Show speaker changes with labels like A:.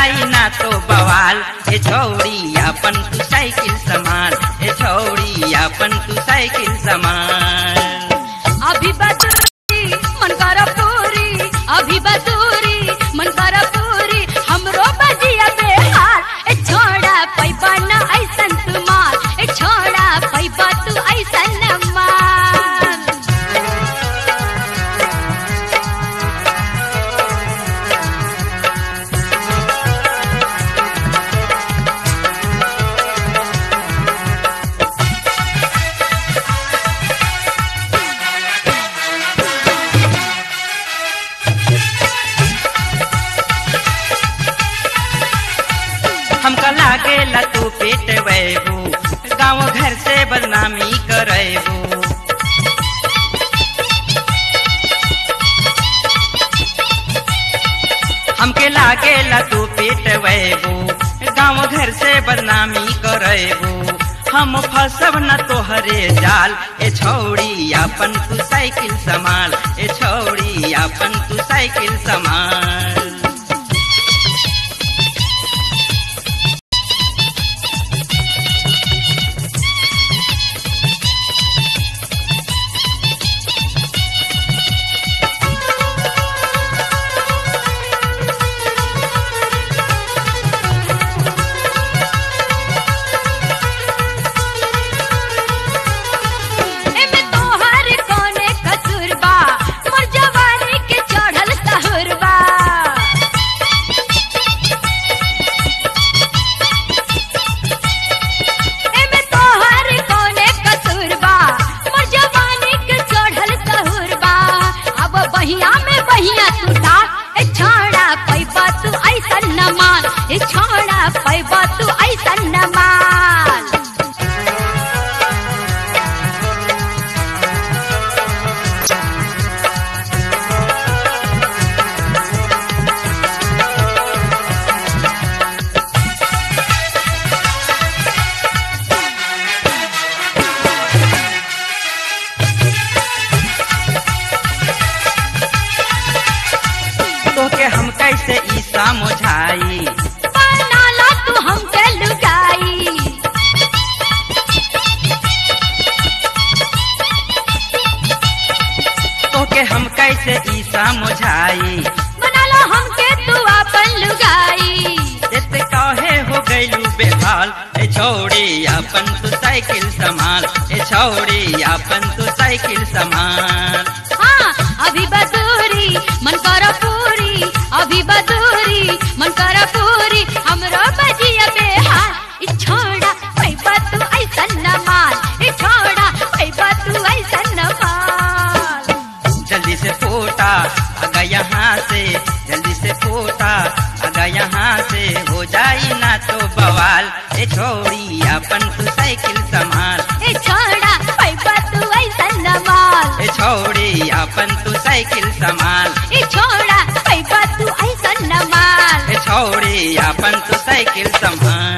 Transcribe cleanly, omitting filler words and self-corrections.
A: जाई ना तो बवाल। ए छौड़ी अपन तू साइकिल संभाल, ए छौड़ी अपन तू साइकिल संभाल।
B: अभी बदूरी मन कर पूरी, अभी बदूरी मन कर पूरी, हमरो बजिया बेहाल। ए छोड़ा पैबा ना ऐसन तू माल, ए छोड़ा पैबा तू ऐसन माल।
A: हमका लागेला तू पेट वैबू, गाँव घर से बदनामी करेबू। हमके लागेला तू पेट वैबू, गाँव घर से बदनामी करेबू। हम फसब न तोहरे जाल, ए छौड़ी अपन तू साइकिल संभाल, ए छौड़ी अपन तू साइकिल संभाल।
B: एमे तोहर कोने कसूर बा, मोर जवानी के चढ़ल सहुर बा। एमे तोहर कोने कसूर बा, मोर जवानी के चढ़ल सहुर बा। अब बहिया में बहिया तू डाल, ए छोड़ा पैबा तू ऐसन न मान, ए छोड़ा पैबा तू ऐसन न मान।
A: तोके हम कैसे ई समझाई,
B: बनाला तू हमके लुगाई।
A: तोके हम कैसे ई समझाई,
B: बनाला हमके तू अपन लुगाई।
A: एत काहे हो गइलू बेहाल, ए छौड़ी अपन तू साइकिल संभाल, ए छौड़ी अपन तू साइकिल संभाल।
B: हाँ अभी बदूरी मन कर पूरी, अभी बदूरी मन कर पूरी, हमरो बजिया बेहाल। ई छोड़ा पैबा तू ऐसन न माल, ई छोड़ा पैबा तू ऐसन न माल।
A: जल्दी से फोटा भागा यहाँ से, जल्दी से फोटा भागा यहाँ से, हो जाई ना तो बवाल। ए छौड़ी अपन तू साइकिल संभाल,
B: ए छोड़ा पैबा तू ऐसन न माल,
A: ए छौड़ी अपन तू साइकिल संभाल,
B: ए छोड़ा पैबा तू ऐसन न माल,
A: ए छौड़ी अपन तू साइकिल संभाल।